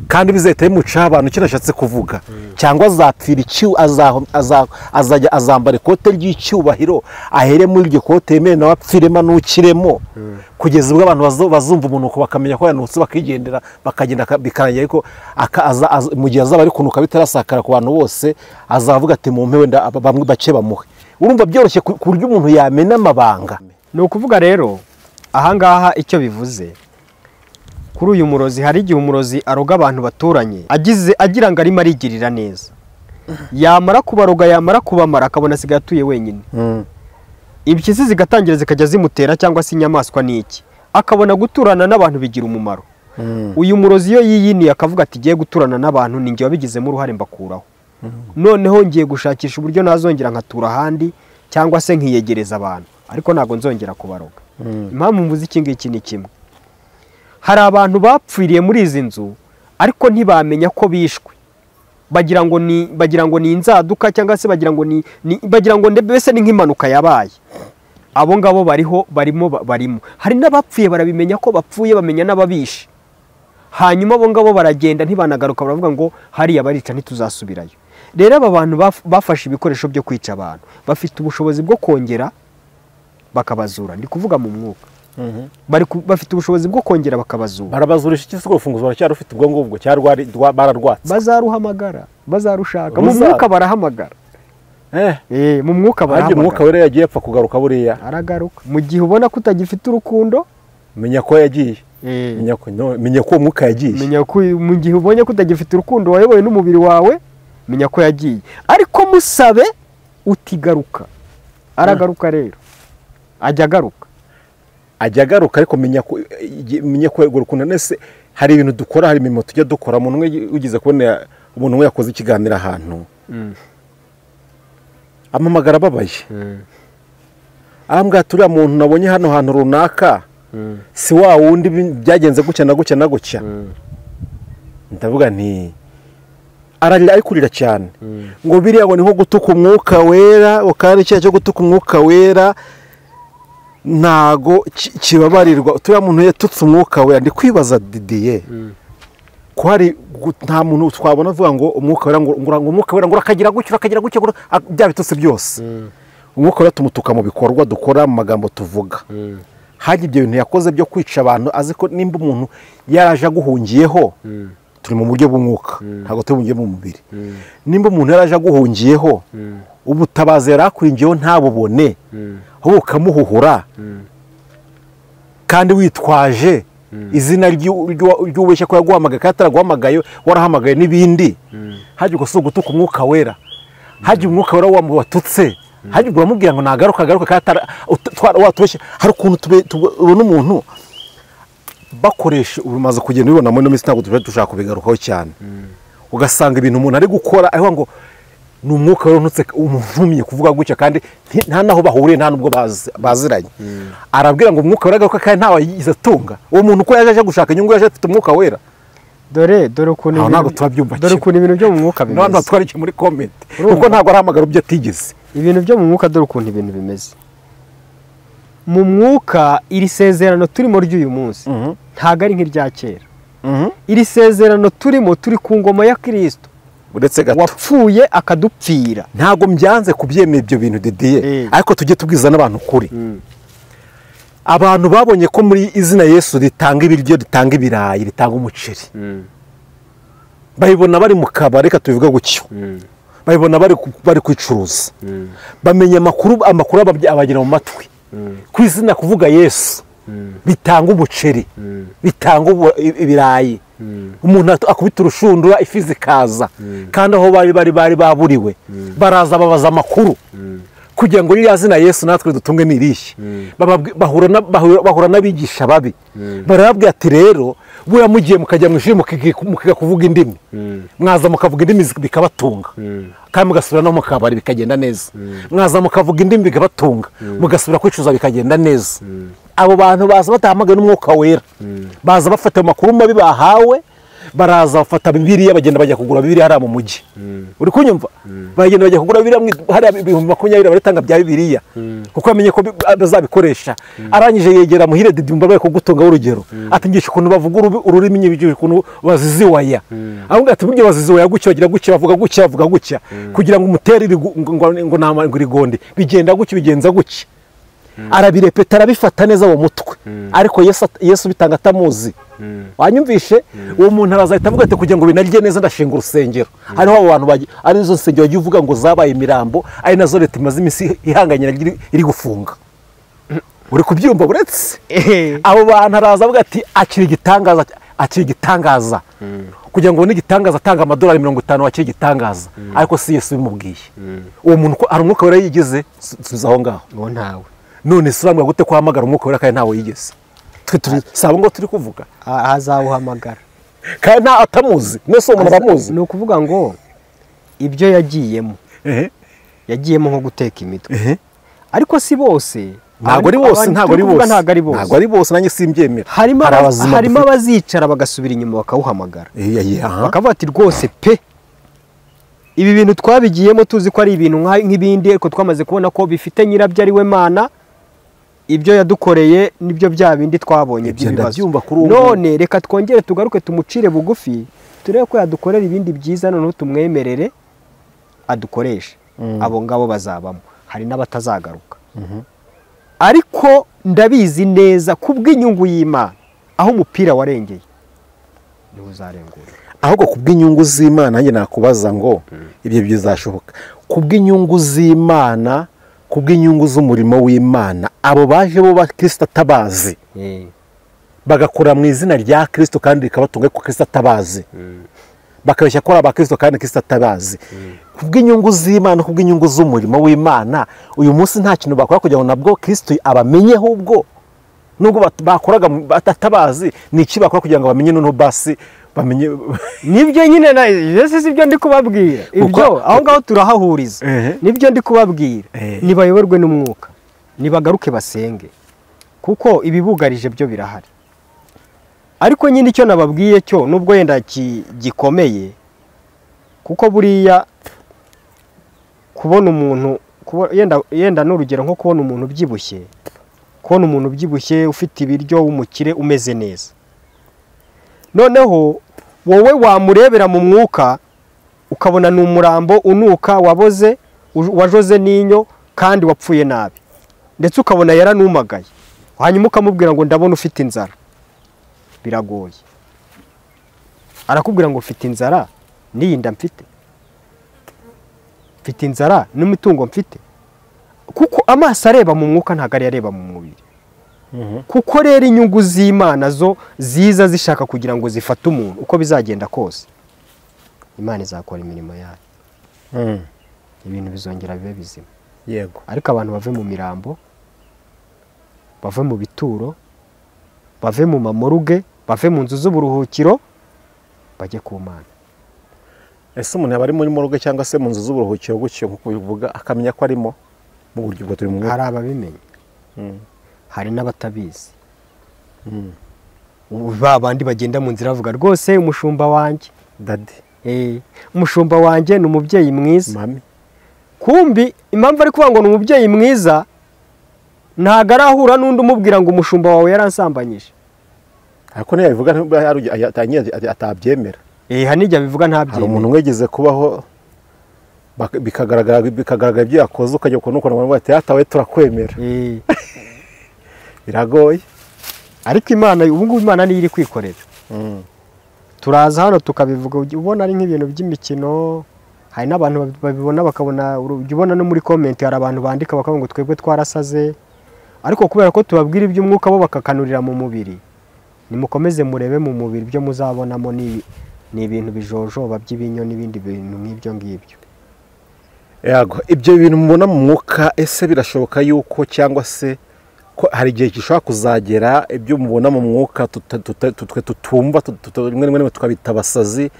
kandi bizahita bimuca abantu icyo nashatse kuvuga, cyangwa azapfira iki, azajya azambara ikote ry'icyubahiro ahere muri iryo kote yemewe nawe apfiremo n'ukiremo, kugeza ubwo abantu bazumva umunuko bakamenya ko yanutse bakigendera bakagenda bikarangira. Ariko mu gihe azaba ari kunuka bitarasakara ku bantu bose, azavuga ati mumpe wenda bamwe bake bamuhe. Urumva byoroshye ku buryo umuntu yamena amabanga. Ni ukuvuga rero ahangaha icyo bivuze kuri uyu murozi, hari igihe umurozi aroga abantu baturanye agize agira ngo arimo arigirira neza, yamara kubaroga yamara kubamara akabona asigaye atuye wenyine, impyisi zigatangira zikajya zimutera cyangwa se inyamaswa n'iki, akabona guturana n'abantu bigira umumaro. Uyu murozi iyo yiyiniye akavuga ati giye guturana n'abantu ni njye wabigizemo uruhare mbakuraho, noneho ngiye gushakisha uburyo nazongera nkatura ahandi cyangwa se nkiyegereza abantu, ariko ntabwo nzongera kubaroga. Impamvu mvuze iki ngiki ni kimwe, hari abantu bapfiriye muri izi nzu ariko ntibamenya ko bishwe, bagira ngo ni inzaduka cyangwa se bagira ngo mbese ni nk'impanuka yabaye. Abo ngabo bariho barimo. Hari n'abapfuye barabimenya ko bapfuye, bamenya n'ababishe, hanyuma abo ngabo baragenda ntibanagaruka, baravuga ngo hariya barica ntituzasubirayo. Rero aba bantu bafashe ibikoresho byo kwica abantu bafite ubushobozi bwo kongera bakabazura. Ndi kuvuga mu mwuka. Bafite ubushobozi bwo kongera bakabazura. Barabazurisha iki se? Urufunguzo baracyari ufite ubwo ngubwo cyarwa bararwatse. Bazaruhamagara, bazarushaka. Mu mwuka barahamagara. Mu mwuka barahamagara. Umwuka wera yagiye apfa kugaruka buriya. Aragaruka. Mu gihe ubona ko utagifite urukundo, menya ko yagiye. Menya ko umwuka yagiye. Menya ko mu gihe ubonye ko utagifite urukundo wayoboye n'umubiri wawe, menya ko yagiye. Ariko musabe utigaruka. Aragaruka rero. Ajya agaruka. Ajya agaruka, ariko menya ko urukundo nese hari ibintu dukora, hari imirimo tujya dukora. Umuntu umwe ugize kubona umuntu umwe yakoze ikiganiro ahantu, amamagara ababaye, arambwira ati uriya muntu nabonye hano hantu runaka si wa wundi byagenze gutya na gutya na gutya. Ndavuga nti ararira, ari kurira cyane, ngo biriya ngo ni nko gutuka umwuka wera, kandi icyaha cyo gutuka umwuka wera ntago kibabarirwa. Turiya muntu yatutse umwuka wera. Ndi kwibaza Didier ko hari nta muntu twabona avuga ngo umwuka wera ngo umwuka wera ngo urakagira gutya urakagira gutya bya bitutsi byose. Umwuka wera tumutuka mu bikorwa dukora, mu magambo tuvuga. Hajya ibyo bintu yakoze byo kwica abantu azi ko nimba umuntu yaraje aguhungiyeho, turi mu buryo bw'umwuka ntabwo turi mu buryo bw'umubiri, nimba umuntu yaraje aguhungiyeho ubutabazi yarakuringiyeho ntabubone, ahubwo ukamuhuhura kandi witwaje izina ry'ubeshya ko yaguhamagaye kandi ataraguhamagaye, warahamagaye n'ibindi. Hajya ubwo si ugutuka umwuka wera, hajya umwuka wera watutse, hajya ubwo uramubwira ngo nagaruka agaruka kandi watubeshye. Hari ukuntu tubona umuntu bakoresha, umaze kugenda ubibona muri ino minsi, ntabwo tuba dushaka kubigarukaho cyane, ugasanga ibintu umuntu ari gukora aho ngo ni umwuka wera umuntumye kuvuga gutya kandi nta naho bahuriye, nta nubwo baziranye. Arabwira ngo umwuka wera agaruka kandi ntawe yigize atunga. Uwo muntu uko yaje aje gushaka inyungu, yaje afite umwuka wera. Dore ukuntu ntabwo turabyumva, dore ukuntu ibintu byo mu mwuka bimeze. Ntabwo twari muri comment kuko ntabwo arahamagara ibyo atigeze. Ibintu byo mu mwuka dore ukuntu ibintu bimeze. Mu mwuka iri sezerano turimo ry'uyu munsi ntabwo ari nk'irya kera. Iri sezerano turimo turi ku ngoma ya Kristo uretse gato wapfuye akadupfira. Ntabwo mbyanze kubyemera ibyo bintu Didier, ariko tujye tubwiza n'abantu kuri. Abantu babonye ko muri izina Yesu ritanga ibiryo, ritanga ibirayi, ritanga umuceri, bayibona bari mu kabari, reka tubivuge gutyo, bayibona bari kwicuruza, bamenya amakuru abagira mu matwi ku izina kuvuga Yesu bitanga umuceri, bitanga ibirayi, umuntu akubita urushundura ifi zikaza, kandi aho bari baburiwe baraza babaza amakuru Kugira ngo ririya zina Yesu natwe dutunge ni irihe. Bahura n'abigisha babi. Barababwira ati rero buriya mugiye mukajya mu ishuri mukiga kuvuga indimi. Mwaza mukavuga indimi bikabatunga. Kandi mugasubira no mu kabari bikagenda neza. Mwaza mukavuga indimi bikabatunga. Mugasubira kwicuza bikagenda neza. Abo bantu baza batahamagaye n'umwuka wera. Baza bafata amakuru mabi bahawe. Baraza bafata Bibiliya bagenda bajya kugura Bibiliya hariya mu mujyi. Uri kunyumva? Bagenda bajya kugura Bibiliya hariya 20,000 baritanga bya Bibiliya. Kuko amenye ko bazabikoresha. Arangije yegera Muhire Didimba baye kugutunga urugero. Ati ngisha ukuntu bavuga ururimi nyibyo ukuntu baziziwaya. Ahubwo ati buryo baziziwaya gutyo bagira gutyo bavuga gutyo bavuga gutya kugira ngo umutere ngo nama ngo rigonde bigenda gutyo bigenza gutyo. Arabirepeta arabifata neza mu mutwe. Ariko Yesu bitanga atamuzi. Wanyumvishe uwo muntu arazahita avuga ati kugira ngo binarye neza ndashinga urusengero. Hariho abo bantu ari izo nsengero bagiye uvuga ngo zabaye imirambo ari nazo leta imaze iminsi ihanganye iri gufunga. Uri kubyumva buretse abo bantu araza avuga ati akira igitangaza akira igitangaza. Kugira ngo ubone igitangaza atanga amadolari 50 wakira igitangaza. Ariko si Yesu bimubwiye. Uwo muntu ko ari umwuka wera yigeze subiza aho ngaho. Ngo ntawe. None se urambwira gute kwamagara umwuka wera kandi ntawe yigeze? Twe turi sabo ngo turi kuvuga azawuhamagara kandi nta atamuzi nese umuntu abamuzi. Ni ukuvuga ngo ibyo yagiyemo yagiyemo nko guteka imitwe. Ariko si bose, ntabwo ari bose, ntabwo ari bose, ntabwo ari bose, nanjye simbyemera. Harimo abazicara bagasubira inyuma bakawuhamagara bakavuga ati rwose pe ibi bintu twabigiyemo tuzi ko ari ibintu nk'ibindi ariko twamaze kubona ko bifite nyirabyo ari we Mana. Ibyo yadukoreye nibyo bya bindi twabonye by'ibibazo. None reka twongere tugaruke tumucire bugufi turebe ko yadukorera ibindi byiza noneho tumwemerere adukoreshe. Abo ngabo bazabamo, hari n'abatazagaruka. Ariko ndabizi neza kubw'inyungu y'Imana aho umupira warengeye niho uzarengura. Ahubwo kubw'inyungu z'Imana nanjye nakubaza ngo ibyo bizashoboka kubw'inyungu z'Imana, kubw'inyungu z'umurimo w'Imana. Abo baje bo ba Kristo atabazi bagakora mu izina rya Kristo kandi rikabatunga ko Kristo atabazi, bakabeshya ko ari aba Kristo kandi Kristo atabazi. Kubw'inyungu z'Imana, kubw'inyungu z'umurimo w'Imana, uyu munsi nta kintu bakora kugira ngo nabwo Kristo abamenye. Ahubwo nubwo bakoraga batatabazi, ni iki bakora kugira ngo bamenye noneho basi bamenye? Nibyo nyine na Yesu sibyo ndi kubabwira. Ibyo aho ngaho turahahuriza. Nibyo ndi kubabwira. Nibayoborwe n'umwuka, nibagaruke basenge, kuko ibibugarije byo birahari. Ariko nyine icyo nababwiye cyo nubwo yenda gikomeye, kuko buriya kubona umuntu yenda n'urugero nko kubona umuntu ubyibushye, kubona umuntu ubyibushye ufite ibiryo w'umukire umeze neza, noneho wowe wamurebera mu mwuka ukabona ni umurambo unuka waboze wajoze n'inyo kandi wapfuye nabi, ndetse ukabona yaranumagaye, hanyuma ukamubwira ngo ndabona ufite inzara. Biragoye. Arakubwira ngo ufite inzara n'iyi nda mfite, mfite inzara n'imitungo mfite. Kuko amaso areba mu mwuka ntabwo ari areba mu mubiri. Kuko rero inyungu z'Imana zo ziza zishaka kugira ngo zifate umuntu uko bizagenda kose, Imana izakora imirimo yayo. Ibintu bizongera bibe bizima. Yego. Ariko abantu bave mu mirambo, bave mu bituro, bave mu mamoruge, bave mu nzu z'uburuhukiro, bajye ku Mana. Ese umuntu yaba ari muri moruge cyangwa se mu nzu z'uburuhukiro gutyo nkuko bivuga akamenya ko arimo mu buryo bwo turi mu? Hari ababimenya, hari n'abatabizi. Ba bandi bagenda mu nzira bavuga rwose umushumba wanjye daddy, umushumba wanjye ni umubyeyi mwiza. Mami. Kumbi impamvu ari kuvuga ngo ni umubyeyi mwiza, ntago arahura n'undi umubwira ngo umushumba wawe yaransambanyije. Ariko niyo bivuga atabyemera. Hanijya bivuga ntabyemera. Hari umuntu wegeze kubaho bikagaragara ibyo yakoze ukajya ukabona ukuntu abantu bati yatawe turakwemera. Biragoye. Ariko Imana ubu ngubu Imana niyo iri kwikorera. Turaza hano tukabivuga ubona ari nk'ibintu by'imikino. Hari n'abantu babibona bakabona, ubona no muri comment hari abantu bandika bakavuga ngo twebwe twarasaze, ariko kubera ko tubabwira iby'umwuka bo bakakanurira mu mubiri. Nimukomeze murebe mu mubiri ibyo muzabonamo ni ibintu bijojoba by'ibinyo n'ibindi bintu nk'ibyo ngibyo. Yego, ibyo bintu mubona mu mwuka ese birashoboka yuko cyangwa se ko hari igihe gishobora kuzagera ibyo mubona mu mwuka twe tutumva rimwe rimwe tukabita abasazi,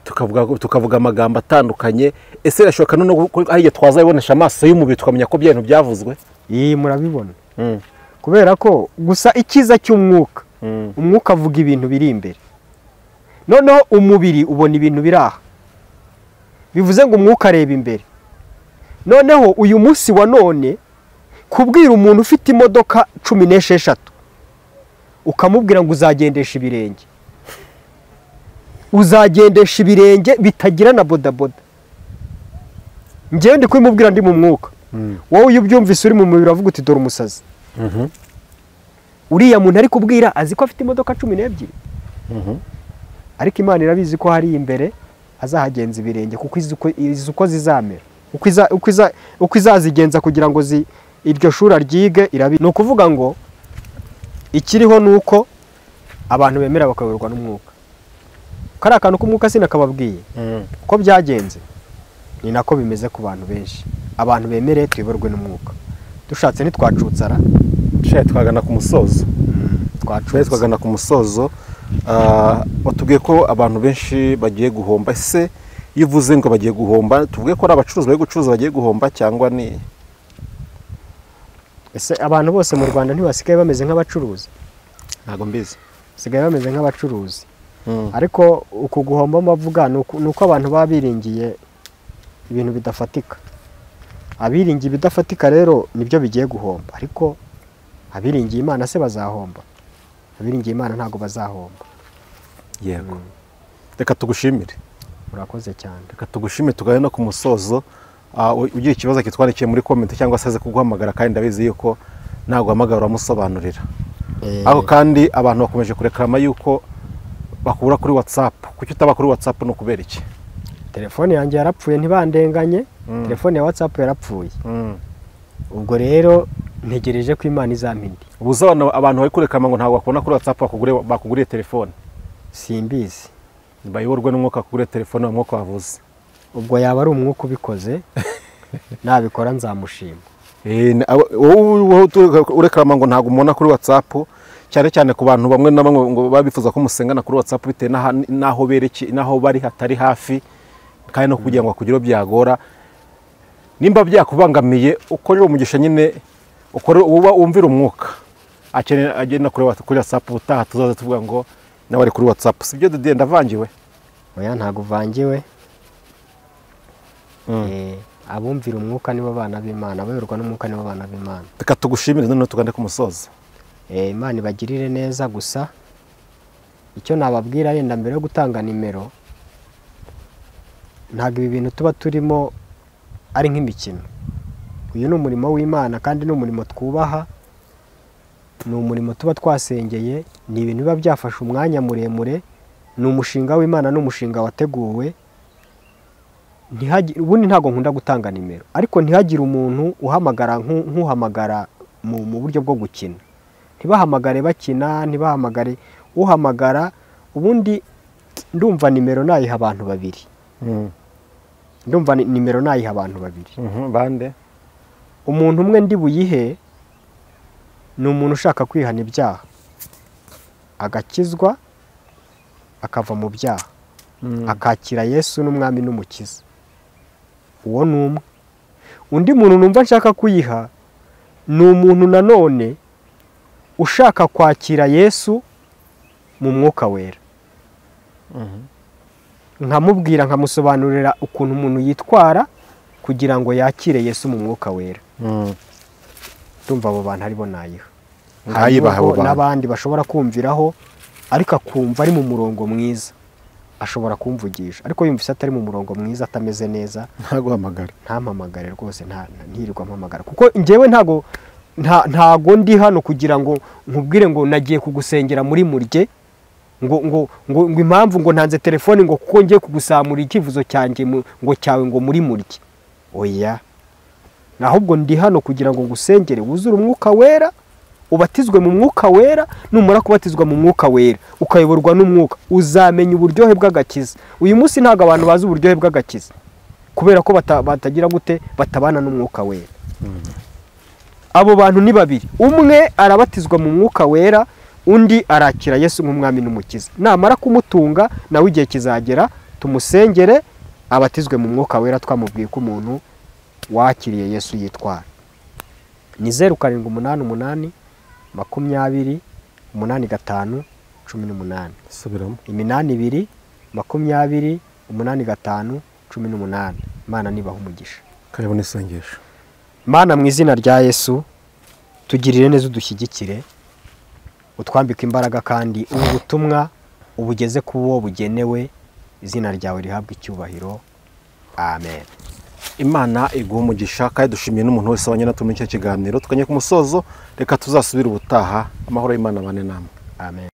tukavuga amagambo atandukanye, ese birashoboka none ko hari igihe twazabibonesha amaso y'umubiri tukamenya ko bya bintu byavuzwe? Iyi murabibona. Kubera ko gusa icyiza cy'umwuka, umwuka avuga ibintu biri imbere, noneho umubiri ubona ibintu biri aha, bivuze ngo umwuka areba imbere. Noneho uyu munsi wa none kubwira umuntu ufite imodoka 16 ukamubwira ngo uzagendesha ibirenge, uzagendesha ibirenge bitagira na bodaboda, njyewe ndi kubimubwira ndi mu mwuka, wowe iyo ubyumvise uri mu mubiri uravuga uti dore umusazi. Uriya muntu ari kubwira azi ko afite imodoka 12, ariko Imana irabizi ko hari imbere azahagenza ibirenge, kuko izi uko zizamera, uko izazigenza kugira ngo iryo shuri ryige irabi. Ni ukuvuga ngo ikiriho ni uko abantu bemera bakayoborwa n'umwuka. Kari akantu k'umwuka sinakababwiye uko byagenze, ni nako bimeze ku bantu benshi. Abantu bemere tuyoborwe n'umwuka, dushatse ntitwacutsara. Twagana ku musozo. Twagana ku musozo. Watubwiye ko abantu benshi bagiye guhomba, ese iyo uvuze ngo bagiye guhomba tuvuge ko ari abacuruzi bari gucuruza bagiye guhomba cyangwa ni ese abantu bose mu Rwanda ntibasigaye bameze nk'abacuruzi? Ntabwo mbizi, basigaye bameze nk'abacuruzi. Ariko uku guhomba mavuga ni uko abantu baba biringiye ibintu bidafatika. Abiringiye ibidafatika rero nibyo bigiye guhomba, ariko abiringiye Imana se bazahomba? Abiringiye Imana ntabwo bazahomba. Yego, reka tugushimire. Murakoze cyane. Reka tugushimire, tugane no ku musozo. Ugiye ikibazo kitwandikiye muri comment cyangwa se aze kuguhamagara, kandi ndabizi yuko naguhamagara uramusobanurira. Aho kandi abantu bakomeje kureklama yuko bakubura kuri WhatsApp. Kuki utaba kuri WhatsApp no kubera iki? Telefone yanjye yarapfuye ntibandenganye, telefone ya WhatsApp yarapfuye. Ubwo rero ntegereje ko Imana izampa indi. Ubuza abantu bari kureklama ngo ntabwo bakubona kuri WhatsApp bakuguriye telefone. Simbizi. Bayoborwe n'umwuka kugure telefone umwuka wavuze. Ubwo yaba ari umwuka ubikoze, nabikora nzamushima. Wowe ureklama ngo ntabwo umubona kuri WhatsApp, cyane cyane ku bantu bamwe na bamwe ngo babifuza ko musengana kuri WhatsApp bitewe n'aho bereke n'aho bari hatari hafi, kandi no kugira ngo akugire byagora. Nimba byakubangamiye ukorera umugisha nyine, ukore uba wumvira umwuka akeneye agenda kuri WhatsApp. Utaha tuzaza tuvuga ngo nawe ari kuri WhatsApp. Sibyo Didier, ndavangiwe? Oya, ntago uvangiwe. Abumvira umwuka nibo bana b'Imana, abayoborwa n'umwuka nibo bana b'Imana. Reka tugushimire noneho tugane ku musozo. Imana ibagirire neza. Gusa icyo nababwira yenda mbere yo gutanga nimero, ntabwo ibi bintu tuba turimo ari nk'imikino. Uyu ni umurimo w'Imana kandi ni umurimo twubaha, ni umurimo tuba twasengeye, ni ibintu biba byafashe umwanya muremure, ni umushinga w'Imana, ni umushinga wateguwe. Ubundi ntabwo nkunda gutanga nimero, ariko ntihagire umuntu uhamagara nk'uhamagara mu buryo bwo gukina. Ntibahamagare bakina, ntibahamagare uhamagara. Ubundi ndumva nimero nayiha abantu babiri. Ndumva nimero nayiha abantu babiri. Bande? Umuntu umwe ndi buyihe ni umuntu ushaka kwihana ibyaha, agakizwa akava mu byaha, akakira Yesu n'umwami n'umukiza. Uwo ni umwe. Undi muntu numva nshaka kuyiha ni umuntu nanone ushaka kwakira Yesu mu mwuka wera. Nkamubwira, nkamusobanurira ukuntu umuntu yitwara kugira ngo yakire Yesu mu mwuka wera. Ndumva abo bantu aribo nayiha. N'abandi bashobora kumviraho, ariko akumva ari mu murongo mwiza ashobora kumvugisha, ariko yumvise atari mu murongo mwiza, atameze neza, ntaguhamagare. Ntampamagare rwose, ntirirwa mpamagara, kuko njyewe ntago ndi hano kugira ngo nkubwire ngo nagiye kugusengera muri murye, ngo ngo ngo impamvu ngo ntanze telefone ngo kuko ngiye kugusamura icyifuzo cyanjye ngo cyawe ngo muri murye. Oya, ahubwo ndi hano kugira ngo ngusengere wuzure umwuka wera, ubatizwe mu mwuka wera. Numara kubatizwa mu mwuka wera ukayoborwa n'umwuka, uzamenya uburyohe bw'agakiza. Uyu munsi ntabwo abantu bazi uburyohe bw'agakiza. Kubera ko batagira gute, batabana n'umwuka wera. Abo bantu ni babiri, umwe arabatizwa mu mwuka wera, undi arakira Yesu nk'umwami n'umukiza. Namara kumutunga nawe igihe kizagera tumusengere abatizwe mu mwuka wera, twamubwiye ko umuntu wakiriye Yesu yitwara. Ni 0788 20 85 18. Subiramo. 82 20 85 18. Imana nibaha umugisha. Karibu n'isengesho. Mana mu izina rya Yesu, tugirire neza, udushyigikire, utwambike imbaraga, kandi ubu butumwa ubugeze ku wo bugenewe, izina ryawe rihabwe icyubahiro. Amen. Imana iguha umugisha, kandi dushimiye n'umuntu wese wabanye natwe muri icyo kiganiro. Tukanye ku musozo, reka tuzasubire ubutaha. Amahoro y'Imana abane namwe. Amen.